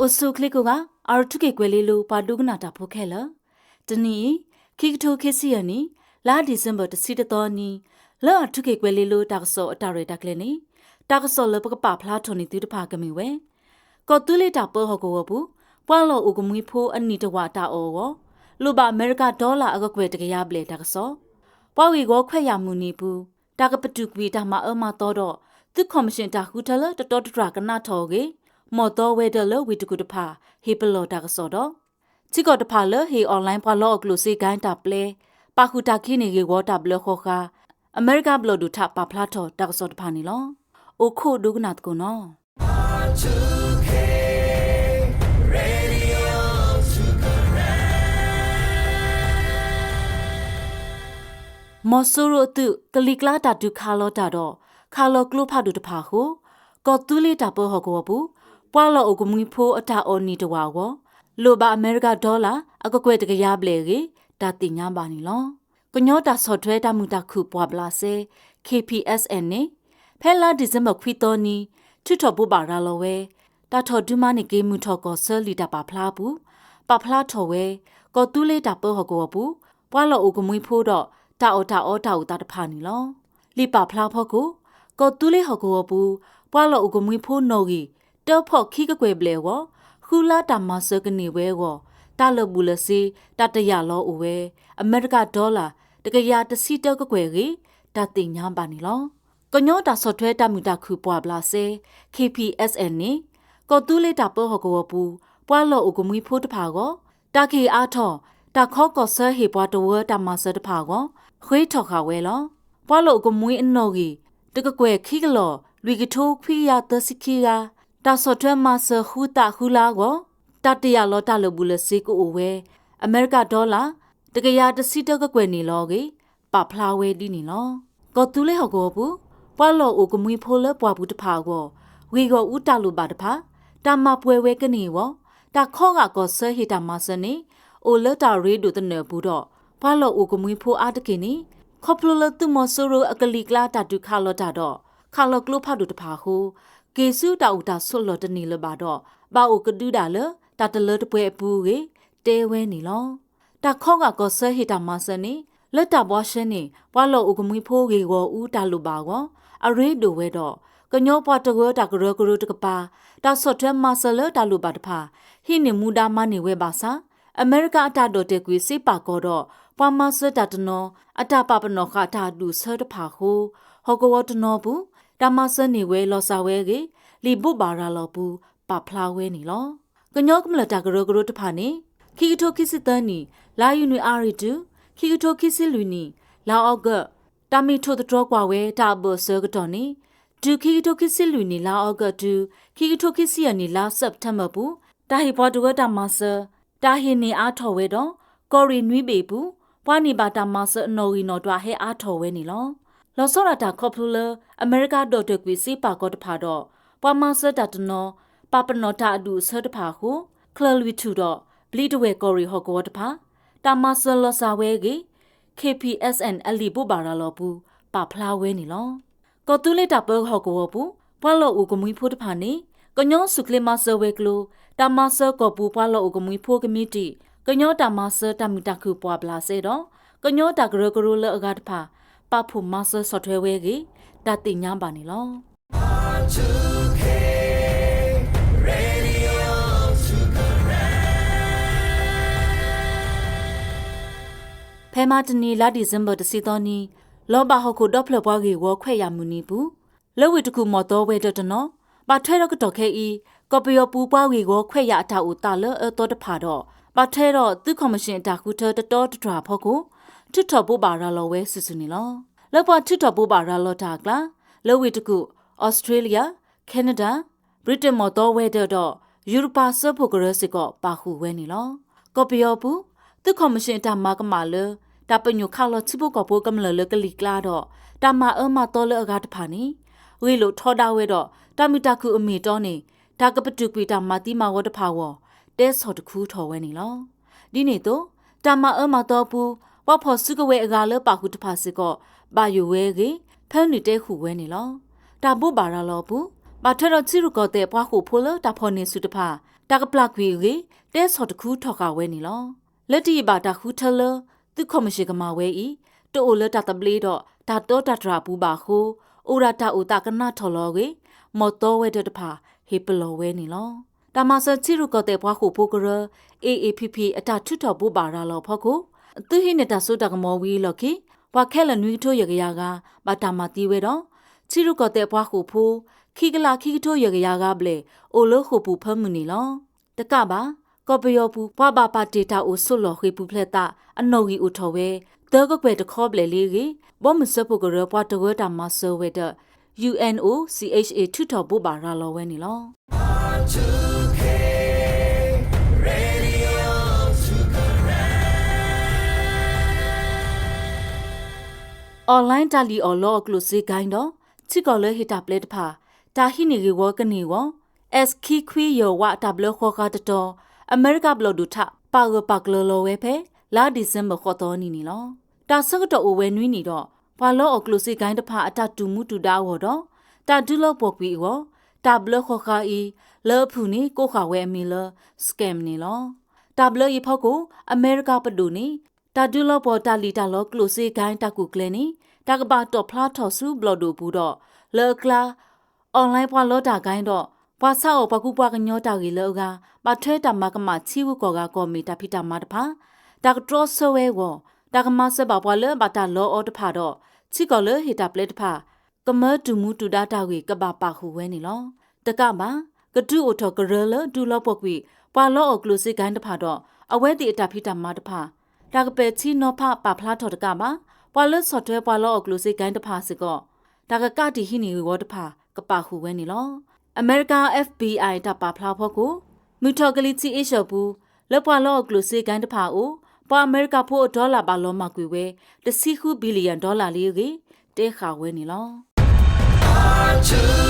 အိၣ်ဆူၣ်အိၣ်ချ့ကိးဂၤ အၣ်ထူခ့ၣ်ကွဲၤလ့လိၤ ပှၤဒိကနၣ်တၢ်ဖိခဲလၢာ်, တနံၤအံၤ ခံကထိခံဆံယဲၢ်နံၣ် လါဒံၣ်စ့ဘၢၣ် တဆံတသီနံၤ လၢအၣ်ထူခ့ၣ်ကွဲၤလ့လိၤတၢ်ကစီၣ်အတၢ်ရဲၣ်တၢ်ကျဲၤန့ၣ် တၢ်ကစီၣ်လၢပကပာ်ဖျါထီၣ်န့ၢ်သုတဖၣ်ကမ့ၢ်ဝဲ ကီၢ်သူလ့ၤတၢ်ပၢဟီၣ်ကဝီၤပူၤ ပှၤလီၢ်အိၣ်ကမှံဖိအနံၣ်တဝာ်တၢ်အီၣ်အဂီၢ် လိၣ်ဘၣ်အမဲရကၤဒီလၣ်အကကွဲၢ်တကယၤဘျဲၣ်တၢ်ကစီၣ်, ပှၤဂ့ၢ်ဝီခွဲးယာ်မုၢ်နံၤအပူၤ တၢ်ကပတုာ်ကွံာ်တၢ်မၤအၢမၤသီဒီး သုးခီၣ်မံၣ်ၡ့ၣ်တၢ်ဃုထၢလၢတတီတတြၢ်ကနၣ်ထီၣ်အဂ့ၢ် မီၢ်သီဝဲၤဒၢးလၢဝ့ၢ်တကူၣ်တဖၣ် ဟ့ၣ်ပလီၢ်တၢ်ကစီၣ်ဒီး ထံကီၢ်တဖၣ်လၢဟ့ၣ် online ပှၤလီအီၣ်ကျိၣ်စ့ ကၣ်တၢ်ပျဲ ပာ်ဃုာ်တၢ်ခံန့ၣ်ဂ့ၢ်ဝီတၢ်ဘျၢဃီဃါ အမဲရကၤဘျီၣ်ဒိၣ်ထးပာ်ဖျါထီၣ်တၢ်ကစီၣ်တဖၣ်န့ၣ်လီၤ. အိၣ်ခိးဒိကနၣ်သကိးနီၤ. မီၤစိရိၤအသုးကလံၤကျါတၢ်ဒုးခးလီၤတၢ်ဒီး ခးလီၤကျိဖးဒိၣ်တဖၣ်အဃိ ကီၢ်သူလ့ၤတၢ်ပၢဟီၣ်ကဝီၤပူၤ ပှၤလီၢ်အိၣ်ကမှံဖိအတၢ်အီၣ်နံၣ်တဝာ်အဂီၢ် လိၣ်ဘၣ်အမဲရကၤဒီလၣ် အကကွဲၢ်တကယၤဘျဲၣ်အဂ့ၢ် တၢ်သ့ၣ်ညါဘၣ်န့ၣ်လီၤ. ကညီတၢ်ဆီၣ်ထွဲတၢ်မုာ်တၢ်ခုၣ်ပှာ်ဘျးစဲ ခ့ၣ်ပံၣ်အဲၣ်စဲၣ် န့ၣ် ဖဲလါဒံၣ်စ့ဘၢၣ်ခွံသီနံၤ ထုးထီၣ်ဘိးဘၣ်ရၤလီၤဝဲ တၢ်ထီၣ်ဒုးမၤန့ၢ်က့ၤမုၢ်ထီၣ်ကီၢ်ဆၢလံာ်တၢ်ပာ်ဖျါအပူၤ ပာ်ဖျါထီၣ်ဝဲ ကီၢ်သူလ့ၤတၢ်ပၢဟီၣ်ကဝီၤပူၤ ပှၤလီၢ်အိၣ်ကမှံဖိဒီး တၢ်အီၣ်တၢ်အီတၢ်အိၣ်သးတဖၣ်န့ၣ်လီၤ. လံာ်ပာ်ဖျါဖီခိၣ် ကီၢ်သူလ့ၤဟီၣ်ကဝီၤပူၤ ပှၤလီၢ်အိၣ်ကမှံဖိနီၣ်ဂံၢ် တၢဖီၣ်ခံကကွဲၢ်ဘျဲၣ်အဂီၢ် ဃုလါတၢ်မၤစၢၤကန့ၢ်ဝဲအဂီၢ် တၢ်လၢာ်ဘူၣ်လၢာ်စ့ တၢ်တယာ်လီၤအိၣ်ဝဲ အမဲရကၤဒီလၣ် တကယၤတဆံတၢကကွဲၢ်အဂ့ၢ် တၢ်သ့ၣ်ညါဘၣ်န့ၣ်လီၤ. ကညီတၢ်ဆီၣ်ထွဲတၢ်မုာ်တၢ်ခုၣ်ပှာ်ဘျးစဲ ခ့ၣ်ပံၣ်အဲၣ်စဲၣ် န့ၣ် ကီၢ်သူလ့ၤတၢ်ပၢဟီၣ်ကဝီၤပူၤ ပှၤလီၢ်အိၣ်ကမှံဖိတဖၣ်အဂီၢ် တၢ်ကဟ့ၣ်အါထီၣ် တၢ်ခီကီၢ်ဆၢဟ့ၣ်ပှၤတဝၢတၢ်မၤစၢၤတဖၣ်အဂီၢ် ဃ့ထီၣ်ဃာ်ဝဲလီၤ. ပှၤလီၢ်အိၣ်ကမှံအနီၣ်ဂံၢ် တကကွဲၢ်ခံကလီၢ် လွံၢ်ကထိခွံကယၤသၢဆံခံဂၤ တၢ်ဆီၣ်ထွဲမၤစၢၤဃုသးဃုလါအဂီၢ် တၢ်တယာ်လီၤတၢ်လၢာ်ဘူၣ်လၢာ်စ့ကအိၣ်ဝဲ အမဲရကၤဒီလၣ် တကယၤတဆံတၢကကွဲၢ်န့ၣ်လီၤအဂ့ၢ် ပာ်ဖျါဝဲဒ်န့ၣ်လီၤ. ကီၢ်သူလ့ၤဟီၣ်ကဝီၤပူၤ ပှၤလီၢ်အိၣ်ကမှံဖိလၢပှၢ်ပူၤတဖၣ်အဂီၢ် ဂ့ၢ်ဂီၢ်အူတၢ်လိၣ်ဘၣ်တဖၣ် တၢ်မၤပှဲၤဝဲကန့ၢ်အဂီၢ် တၢ်ခီဂာ်ကီၢ်ဆၢဟ့ၣ်တၢ်မၤစၢၤန့ၣ် အိၣ်လၢတၢ်ရ့ဒိၣ်သနၢၣ်အပူၤဒီး ပှၤလီၢ်အိၣ်ကမှံဖိအါတက့ၢ်န့ၣ် ခီဖျိလၢသုးမီၤစိရိၤအကလံၤကျါတၢ်ဒုးခးလီၤတၢ်ဒီး ခးလီၤကျိဖးဒိၣ်တဖၣ်အဃိ က့ၤဆူတၢ်အိၣ်တၢ်ဆိးလီၢ်တန့ၢ်လၢၤဘၣ်ဒီး ဘၣ်အိၣ်ကဒုဒၣ်လၢတၢ်တလၢတပှဲၤအပူၤအဂ့ၢ် တဲဝဲန့ၣ်လီၤ. တၢ်ခီဂာ်ကီၢ်ဆၢဟ့ၣ်တၢ်မၤစၢၤန့ၣ် လၢတၢ်ဘှါရှဲန့ၣ် ပှၤလီၢ်အိၣ်ကမှံဖိဂ့ၢ်ဂီၢ်အူတၢ်လိၣ်ဘၣ်အဂီၢ် အရ့ဒိၣ်ဝဲဒီး ကညီပှၤတဝၢတၢ်ကရၢကရိတကပၤ တၢ်ဆီၣ်ထွဲမၤစၢၤလၢတၢ်လိၣ်ဘၣ်တဖၣ် ဟံးန့ၢ်မူဒါမၤန့ၢ်ဝဲဘၣ်ဆၣ် အမဲရကၤအတၢ်ဒီၣ်တဲာ်ကွံာ်စ့ပာ်ကီၤဒီး ပှၤမၤစၢၤတၢ်တနီၤ အတၢ်ပာ်ပနီၣ်ဃာ်တၢ်အဒူၣ်အဆၢတဖၣ်အဃိ ဟီၣ်ကဝီၤတနီၤအပူၤ တၢ်မၤစၢၤန့ၢ်ဝဲလီၤစၢ်ဝဲအဂ့ၢ် လံာ်ဘိးဘၣ်ရၤလီၤပူၤ ပာ်ဖျါဝဲန့ၣ်လီၤ. ကညီကမျၢၢ်တၢ်ကရၢကရိတဖၣ်န့ၣ် ခံကထိခံဆံသၢနံၣ် လါယနူၤအါရံၤတုၤ ခံကထိခံဆံလွံၢ်နံၣ် လါအီကူး တၢ်မ့ၢ်ထိၣ်သတြီၤကွၢ်ဝဲတၢ်အဘၢၣ်စၢၤကတီၢ်န့ၣ် တုၤခံကထိခံဆံလွံၢ်နံၣ် လါအီကူးတုၤ ခံကထိခံဆံယဲၢ်နံၣ် လါစဲးပထ့ဘၢၣ်အပူၤ တၢ်ဟ့ၣ်ပှၤတဝၢတၢ်မၤစၢၤ တၢ်ဟ့ၣ်န့ၢ်အါထီၣ်ဝဲဒီး ကီၢ်ရ့ၣ်နွံဘ့ၣ်အပူၤ ပှၤန့ၢ်ဘၣ်တၢ်မၤစၢၤအနီၣ်ဂံၢ်နီၣ်ဒွးဟဲအါထီၣ်ဝဲန့ၣ်လီၤ. လီၤဆီဒၣ်တၢ်ခီဖျိလၢ အမဲရကၤဒီၣ်တဲာ်ကွံာ်စ့ပာ်ကီၤတဖၣ်ဒီး ပှၤမၤစၢၤတၢ်တနီၤ ပာ်ပနီၣ်တၢ်အဒူၣ်အဆၢတဖၣ်အဃိ ချၢၣ်လွံၢ်ထူၣ်ဒီး ဘျံးတဝဲၢ်ကီၢ်ရ့ၣ်ဟီၣ်ကဝီၤတဖၣ် တၢ်မၤစၢၤလီၤစၢ်ဝဲအဂ့ၢ် ခ့ၣ်ပံၣ်အဲၣ်စဲၣ် အလံာ်ဘိးဘၣ်ရၤလီၤပူၤ ပာ်ဖျါဝဲန့ၣ်လီၤ. ကီၢ်သူလ့ၤတၢ်ပၢဟီၣ်ကဝီၤပူၤ ပှၤလီၢ်အိၣ်ကမှံဖိတဖၣ်န့ၣ် ကညီဆူၣ်ချ့မၤစၢၤဝဲၤကျိၤ တၢ်မၤစၢၤကီၢ်ပူၤပှၤလီၢ်အိၣ်ကမှံဖိကမံးတံာ် ကညီတၢ်မၤစၢၤတၢ်မုာ်တၢ်ခုၣ်ပှာ်ဘျးစဲဒီး ကညီတၢ်ကရၢကရိလၢအဂၤတဖၣ် ပာ်ဖှိၣ်မၤစၢၤဆီၣ်ထွဲဝဲအဂ့ၢ် တၢ်သ့ၣ်ညါဘၣ်န့ၣ်လီၤ. ဖဲမဟါတနံၤ လါဒံၣ်စ့ဘၢၣ် တဆံသီနံၤ လီၤဘၣ်ဟီၣ်ခိၣ်ဒီဖျၢၣ်ပှၤဂ့ၢ်ဝီခွဲးယာ်မုၢ်နံၤအပူၤ လၢဝ့ၢ်တကူၣ်မီၢ်သီဝဲၤဒၢးတနီၤ ဘၣ်ထွဲဒီးကတီၢ်ခဲအံၤ ကီၢ်ပယီၤပူၤပှၤဂ့ၢ်ဝီခွဲးယာ်အတၢ်အိၣ်သးလၢအအၢသီတဖၣ်ဒီး ဘၣ်ထွဲဒီးသုးခီၣ်မံၣ်ၡ့ၣ်အတၢ်ဃုထၢတတီတတြၢ်အဖီခိၣ် ထုးထီၣ်ဘိးဘၣ်ရၤလီၤဝဲစုာ်စုာ်န့ၣ်လီၤ. လၢပှၤထုးထီၣ်ဘိးဘၣ်ရၤလီၤတၢ်အကျါ လၢဝ့ၢ်တကူၣ်, အီစထြ့လယါ, ခဲနဒၤ, ဘြံၤတ့ၣ်မီၢ်သီဝဲၤဒၢးဒီး ယူရပၤစၢဖှိၣ်ကရၢစ့ၢ်ကီးပာ်ဃုာ်ဝဲန့ၣ်လီၤ. ကီၢ်ပယီၤပူၤ သုးခီၣ်မံၣ်ၡ့ၣ်အတၢ်မၤကမၣ်လၢ တၢ်ပညိၣ်ခးလီၤထံဖိကီၢ်ဖိကမျၢၢ်လၢကလံၤကျါဒီး တၢ်မၤအၢမၤသီလၢအဂၤတဖၣ်န့ၣ် ဂ့ၢ်လိာ်ထီဒါဝဲဒီး တၢ်မုာ်တၢ်ခုၣ်အမ့ၢ်အတီန့ၣ် တၢ်ကပတုာ်ကွံာ်တၢ်မၤသံမၤဝီတဖၣ်အဂီၢ် တဲဆီၣ်တခူထီၣ်ဝဲန့ၣ်လီၤ. ဒ်န့ၣ်အသိး တၢ်မၤအၢမၤသီအပူၤ ပှၤဖီၣ်စုကဝဲၤအဂၤလၢပာ်ဃုာ်တဖၣ်စ့ၢ်ကီး ဘၣ်ယိၣ်ဝဲအဂ့ၢ် ဖၢနုာ်တဲဃုာ်ဝဲန့ၣ်လီၤ. တၢ်ဘိးဘၣ်ရၤလီၤအပူၤ ဘၣ်ထွဲဒီးထံရူၢ်ကီၢ်သဲးပှၤဃိာ်ဖိလၢတၢ်ဖီၣ်န့ၢ်ဆူၣ်တဖၣ် တၢ်ကပျၢ်ကွံာ်အဂ့ၢ် တဲဆီၣ်တခူထီၣ်ဃာ်ဝဲန့ၣ်လီၤ. လၢတယံာ်ဘၣ်တၢ်ဃုထၢလၢ သုးခီၣ်မံၣ်ၡ့ၣ်ကမၤဝဲအံၤ တအိၣ်လၢတၢ်သဘျ့ဒီးတၢ်တီတၢ်တြၢ်အပူၤဘၣ်အဃိ အိၣ်ဒၣ်တၢ်အိၣ်သးကနးထီၣ်လီၤအဂ့ၢ် မီၢ်သီဝဲၤဒၢးတဖၣ် ဟ့ၣ်ပလီၢ်ဝဲန့ၣ်လီၤ. တၢ်မၤစၢၤထံရူၢ်ကီၢ်သဲးပှၤဃိာ်ဖိကရၢ A A P P အတၢ်ထုးထီၣ်ဘိးဘၣ်ရၤလီၤအဖီခိၣ် သုးဟံးန့ၢ်တၢ်စိတၢ်ကမီၤဝံၤအလီၢ်ခံ ပှၤခဲလၢာ်နွံကထိယဲၢ်ကယၤဂၤ ဘၣ်တၢ်မၤသံဝဲဒီး ထံရူၢ်ကီၢ်သဲးပှၤဃိာ်ဖိ ခံကလးခံကထိယဲၢ်ကယၤဂၤဘျဲၣ် အိၣ်လၢဃိာ်ပူၤဖၢမုၢ်န့ၣ်လီၤ. တကးဘၣ် ကီၢ်ပယီၤပူၤ ပှၤဘၣ်ပာ်တ့ၢ်တၢ်အိၣ်ဆိးလီၢ်ဃ့ၢ်ပူၤဖျဲးသး အနီၣ်ဂံၢ်အိၣ်ထီၣ်ဝဲ သၢကကွဲၢ်တခီဘျဲၣ်လံအဂ့ၢ် ဘီမုၢ်စၢဖှိၣ်ကရၢ ပှၤတရၢတၢ်မၤစၢၤဝဲၤဒၢး U N O C H A ထုးထီၣ်ဘိးဘၣ်ရၤလီၤဝဲန့ၣ်လီၤ. အီၣ်လဲၣ်တၢ်လံၣ်အီၣ်လီအီၣ်ကျိၣ်စ့ဂိုဏ်းဒီး ထံကီၢ်လၢဟ့ၣ်တၢ်ပျဲတဖၣ် တၢ်ဟံးန့ၢ်ဂ့ၢ်ဝီကန့ၢ်အဂီၢ် S ခံခွံယဲၢ်ဝး တၢ်ဘျၢဃီဃာ်တတီၤ အမဲရကၤဘျီၣ်ဒိၣ်ထး ပာ်ဂၢၢ်ပာ်ကျၢၤလီၤဝဲဖဲ လါဒံၣ်စ့ဘၢၣ် ဃိးသီနံၤန့ၣ်လီၤ. တၢ်ဆၢကတီၢ်အိၣ်ဝဲနွံနံၣ်ဒီး ပှၤလီအီၣ်ကျိၣ်စ့ဂိုဏ်းတဖၣ်အတၢ်တူၢ်မူတူၢ်ဒါအဂီၢ်ဒီး တၢ်ဒုးလီၤပှီၢ်ကွံာ်အဂီၢ် တၢ်ဘျၢဃီဃာ်အံၤ လၢအဖုၣ်န့ၣ် ကိးဃာ်ဝဲအမံၤလၢ scam န့ၣ်လီၤ. တၢ်ဘျၢအံၤအဖီခိၣ် အမဲရကၤပဒိၣ်န့ၣ် တၢ်ဒုးလီၤပှီၢ်တၢ်လံၣ်တၢ်လီကျိၣ်စ့ဂိုဏ်းတၢ်ကူၣ်ကျဲန့ၣ် တၢ်ကဘၣ်တီၣ်ဖျါထီၣ်ဆူဘျီၣ်ဒိၣ်အပူၤဒီး လၢအကျါ အီၣ်လဲၣ်ပှၤလီတၢ်ဂိုဏ်းဒီး ပှၤဆါအီၣ်ပှၤကူပှၤကညီတၢ်ဂ့ၢ်လၢအဂၤ ဘၣ်ထွဲတၢ်မၤကမၣ်ထံဂုၤကီၢ်ဂၤကီၢ်မ့ၢ်တၢ်ဖံးတၢ်မၤတဖၣ် တၢ်ကတြီဆၢဝဲအဂီၢ် တၢ်ကမၤစၢၤဘၣ်ပှၤလၢဘၣ်တၢ်လီအီၤတဖၣ်ဒီး ထံကီၢ်လၢဟ့ၣ်တၢ်ပျဲတဖၣ် ကမၢတူၢ်မူတူၢ်ဒါတၢ်ဂ့ၢ်ကဘၣ်ပာ်ဃုာ်ဝဲန့ၣ်လီၤ. တကးဘၣ် ကဒုးအိၣ်ထီၣ်ကရၢလၢဒုးလီၤပှီၢ်ကွံာ် ပှၤလီအီၣ်ကျိၣ်စ့ဂိုဏ်းတဖၣ်ဒီး အဝဲသ့ၣ်အတၢ်ဖံးတၢ်မၤတဖၣ် တၢ်ကပဲာ်ထံနီၤဖးပာ်ဖျါထီၣ်တကးဘၣ် ပှၤလၢဆီၣ်ထွဲပှၤလီအီၣ်ကျိၣ်စ့ဂိုဏ်းတဖၣ်စ့ၢ်ကီး တၢ်ကကးတံာ်ဟံးန့ၢ်ဂ့ၢ်ဝီတဖၣ် ကပာ်ဃုာ်ဝဲန့ၣ်လီၤ. အမဲရကၤ F B I တၢ်ပာ်ဖျါအဖီခိၣ် မုၢ်ထီၣ်ကလံၤထံးအ့ရှၢၣ်ပူၤ လၢပှၤလီအီၣ်ကျိၣ်စ့ဂိုဏ်းတဖၣ်အအိၣ် ပှၤအမဲရကၤဖိအဒီလၣ်ဘၣ်လီၤမၢ်ကွံာ်ဝဲ တဆံဃု billion dollar လံအဂ့ၢ် တဲဃာ်ဝဲန့ၣ်လီၤ.